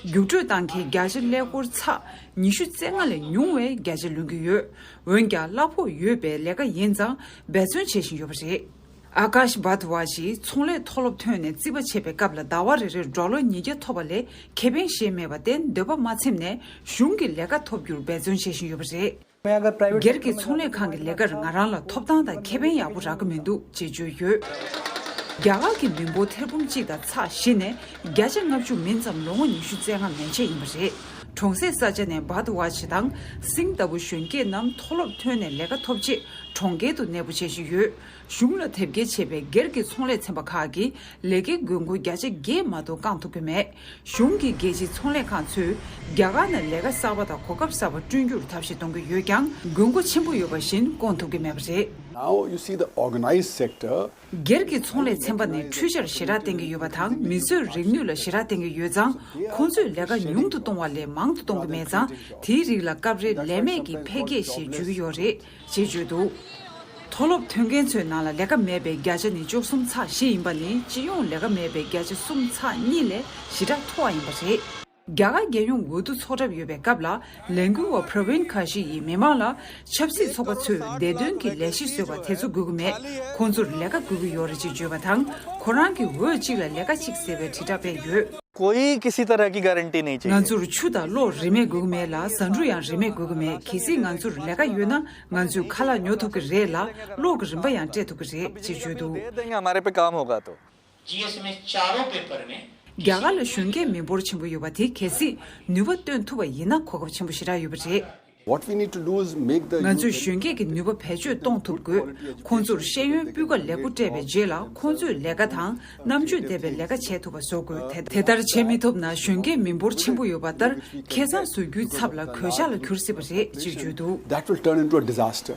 རྒྱུགས་སྤྲོད་བཏང་མཁན་བརྒྱ་ཆ་ཀླད་ཀོར་ཚེག་ཉི་ཤུ་རྩ་ལྔ་ལས་ཉུང་བའི་བརྒྱ་ཆ་ལོན་གྱི་ཡོད། འོན་ཀྱང་གླ་ཕོགས་ཡོད་པའི་ལས་ཀ་ཡིན་ཙང་འབད་བརྩོན་བྱེད་བཞིན་ཡོད་པ་རེད། ཨ་ཀཱཤ་བྷར་དི་ཝཱཇ་ཡིས་ཚོང་ལས་མཐོ་སློབ་ཐོན་ནས་རྩིས་པ་བྱེད་པའི་སྐབས་ལ་ཟླ་བ་རེ་རེར་ཌོ་ལར་ཉིས་བརྒྱ་ཐོབ་པ་ལས་ཁེ་ཕན་བཞེས་མེད་པར་བརྟེན་འདོད་པ་མ་ཚིམས་ནས་གཞུང་གི་ལས་ཀ་ཐོབ་རྒྱུར་འབད་བརྩོན་བྱེད་བཞིན་ཡོད་པ་རེད། སྒེར་གྱི་ཚོང་ལས་ཁང་གི་ལས་ཀར་ང་རང་ལ་ཐོབ་ཐང་དང་ཁེ་ཕན་ཡག་པོ་རག་གི་མི་འདུག་ཅེས་བརྗོད་ཡོད། རྒྱ་གར་གྱི་མི་འབོར་ཐེར་འབུམ་གཅིག་དང་ཚེག་བཞི་ནས་བརྒྱ་ཆ་ལྔ་བཅུ་མིན་ཙམ་ལོ་ངོ་ཉི་ཤུ་རྩ་ལྔ་མན་ཆད་ཡིན་པ་རེད། གྲོང་གསེབ་ས་ཆ་ནས་བྷར་དི་ཝཱཇ་དང་སིང་ལྟ་བུ་གཞོན་སྐྱེས་རྣམས་མཐོ་སློབ་ཐོན་ནས་ལས་ཀ་ཐོབ་ཆེད་གྲོང་ཁྱེར་དུ་གནས་སྤོ་བྱེད་བཞིན་ཡོད། གཞུང་ལ་དེབ་སྐྱེལ་བྱས་པའི་སྒེར་གྱི་ཚོང་ལས་ཚན་པ་ཁག་གིས་ལས་ཀའི་དགོས་མཁོ་བརྒྱ་ཆ་བརྒྱད་མ་གཏོགས་བསྐང་ཐུབ་ཀྱི་མེད། གཞུང་གི་རྒྱལ་སྤྱིའི་ཚོང་ལས་ཁང་ཚོས་རྒྱ་གར་ནང་ལས་ཀ་གསར་པ་དང་གོ་སྐབས་གསར་པ་བསྐྲུན་རྒྱུར་ཐབས་ཤེས་གཏོང་གི་ཡོད་ཀྱང་། དགོས་མཁོ་ཆེན་པོ་ཡོད་པ་བཞིན་བསྐང་ཐུབ་ཀྱི་མེད་པ་རེད། Now you see the organized sector. སྒེར་གྱི་ཚོང་ལས་ཚན་པ་ནི་འཕྲུལ་ཆར་ཞེ་དྲག་བསྟེན་གྱི་ཡོད་པ་དང་། མི་གསོད་རིག་ནུས་ལ་ཞེ་དྲག་བསྟེན་གྱི་ཡོད་ཙང་། ཁོང་ཚོས་ལས་ཀ་ཉུང་དུ་གཏོང་བ་ལས་མང་དུ་གཏོང་གི་མེད་ཙང་། དེའི་རིགས་ལ་སྐབས་རེ་ལས་མེད་ཀྱི་འཕེལ་རྒྱས་ཞེས་བརྗོད་ཀྱི་ཡོད་རེད། ཅེས་བརྗོད་འདུག་མཐོ་སློབ་ཐོན་མཁན་ཚོའི་ནང་ལ་ལས་ཀ་མེད་པའི་བརྒྱ་ཆ་ནི་བཅུ་གསུམ་ཚེག་བཞི་ཡིན་པ་ནི་སྤྱི་ཡོངས་ལས་ཀ་མེད་པའི་བརྒྱ་ཆ་གསུམ་ཚེག་གཉིས་ལས་ཞེ་དྲག་མཐོ་བ་ཡིན་པ་རེད། རྒྱ་གར་རྒྱལ་ཡོངས་འོས་བསྡུ་ཚོགས་གྲབས་ཡོད་པའི་སྐབས་ལ་ལས་འགུལ་བ་པྲ་བིན་ཁ་ཤི་ཡིས་མི་མང་ལ་ཆབ་སྲིད་ཚོགས་པ་ཚོས་བདེ་དོན་གྱི་ལས་གཞི་བཟོས་པ་དེ་ཚོ་དགོས་ཀྱི་མེད། ཁོང་ཚོར་ལས་ཀ་དགོས་ཀྱི་ཡོད་རེད་ཅེས་བརྗོད་པ་དང་། ཁོ་རང་གིས་འོས་གཅིག་ལ་ལས་ཀ་གཅིག་ཟེར་བའི་དྲིལ་བསྒྲགས་སྤེལ་ཡོད། कोई किसी तरह की गारंटी नहीं चाहिए। ང་ཚོར་ཆུ་དང་གློག་རིན་མེད་དགོས་ཀྱི་མེད་ལ། ཟ་འབྲུ་ཡང་རིན་མེད་དགོས་ཀྱི་མེད། གལ་སྲིད་ང་ཚོར་ལས་ཀ་ཡོད་ན་ང་ཚོས་ཁ་ལག་ཉོ་ཐུབ་ཀྱི་རེད་ལ། གློག་གི་རིན་པ་ཡང་སྤྲད་ཐུབ་ཀྱི་རེད་ཅེས་བརྗོད་འདུག། दे देंगे, हमारे पे काम होगा तो। जीएसएमएस चारों पेपर में जीएसएमएस चारों पेपर में। རྒྱ་གར་ལ་གཞོན་སྐྱེས་མི་འབོར་ཆེན་པོ་ཡོད་པ་དེ་གལ་སྲིད་ནུས་པ་བཏོན་ཐུབ་པ་ཡིན་ན་གོ་སྐབས་ཆེན་པོ་ཞེ་དྲག་ཡོད་པ་རེད། What we need to do is make the ང་ཚོས་གཞོན་སྐྱེས་ཀྱི་ནུས་པ་བེད་སྤྱོད་གཏོང་ཐུབ་དགོས། ཁོང་ཚོར་ཤེས་ཡོན་སྤུས་ཀ་ལེགས་པོ་སྤྲད་པའི་རྗེས་ལ་ཁོང་ཚོས་ལས་ཀ་དང་རྣམ་དཔྱོད་ལྡན་པའི་ལས་ཀ་བྱེད་ཐུབ་པ་བཟོ་དགོས། དེ་དེ་ལྟར་བྱེད་མི་ཐུབ་ན་གཞོན་སྐྱེས་མི་འབོར་ཆེན་པོ་ཡོད་པ་ལྟར་ཁེ་བཟང་བཟོ་རྒྱུའི་ཚབ་ལ་གོད་ཆག་ལ་འགྱུར་སྲིད་པ་རེད་ཅེས་བརྗོད་འདུག། That will turn into a disaster.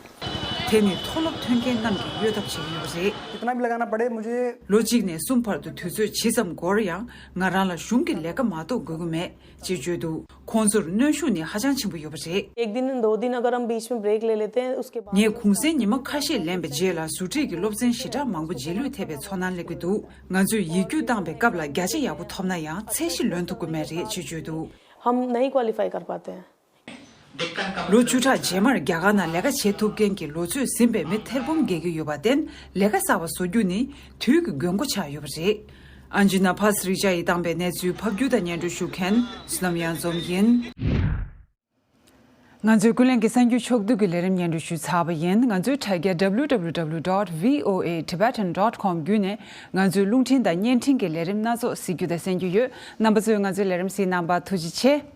དེ་ནི་མཐོ་སློབ་ཐོན་མཁན་རྣམས་ཀྱིས་གཡོལ་ཐབས་བྱེད་ཀྱི་ཡོད་པ་རེད། कितना भी लगाना पड़े मुझे। ལོ་གཅིག་ནས་གསུམ་བར་དུ་དུས་ཚོད་ཇི་ཙམ་འགོར་ཡང་ང་རང་ལ་གཞུང་གི་ལས་ཀ་མ་གཏོགས་དགོས་ཀྱི་མེད་ཅེས་བརྗོད་འདུག། ཁོང་ཚོར་གནོན་ཤུགས་ནི་ཧ་ཅང་ཆེན་པོ་ཡོད་པ་རེད། एक दिन, दो दिन अगर हम बीच में ब्रेक ले लेते हैं, उसके बाद ངས་གུང་སེང་ཉི་མ་ཁ་ཤས་ལེན་པའི་རྗེས་ལ་ཟུར་ཁྲིད་ཀྱི་སློབ་ཚན་ཞེ་དྲག་མང་པོ་རྗེས་ལུས་ཐེབས་པའི་ཚོར་སྣང་སླེབས་ཀྱི་འདུག། ང་ཚོས་ཡིག་རྒྱུགས་བཏང་པའི་སྐབས་ལ་བརྒྱ་ཆ་ཡག་པོ་ཐོབ་ན་ཡང་ཚད་གཞི་ལོན་ཐུབ་ཀྱི་མེད་རེད་ཅེས་བརྗོད་འདུག། हम नहीं क्वालिफाई कर पाते हैं। ལོ་བཅུ་ཕྲག་རྗེས་མར་རྒྱ་གར་ནང་ལས་ཀ་བྱེད་ཐུབ་མཁན་གྱི་ལོ་ཚོད་ཟིན་པའི་མི་ཐེར་འབུམ་བརྒལ་གྱི་ཡོད་པར་བརྟེན། ལས་ཀ་གསར་པ་བཟོ་རྒྱུ་ནི་དུས་ཀྱི་དགོས་མཁོ་ཆགས་ཡོད་པ་རེད། ཨན་ཇི་ན་ཕ་སི་རི་ཅ་ཡིས་བཏང་པའི་གནས་ཚུལ་ཕབ་སྒྱུར་དང་སྙན་སྒྲོན་ཞུ་མཁན་བསོད་ནམས་གཡང་འཛོམས་ཡིན། ང་ཚོས་ཀུན་གླེང་གི་གསར་འགྱུར་ཕྱོགས་བསྡུས་ཀྱི་ལས་རིམ་སྙན་སྒྲོན་ཞུས་ཚར་བ་ཡིན། ང་ཚོའི་དྲ་རྒྱ་W W W dot V O A Tibetan dot com བརྒྱུད་ནས་ང་ཚོའི་རླུང་འཕྲིན་དང་བརྙན་འཕྲིན་གྱི་ལས་རིམ་སྣ་ཚོགས་གཟིགས་རྒྱུ་དང་གསན་རྒྱུ་ཡོད། རྣམ་པ་ཚོས་ང་ཚོའི་ལས་རིམ་གཟིགས་གནང་བར་ཐུགས་རྗེ་ཆེ།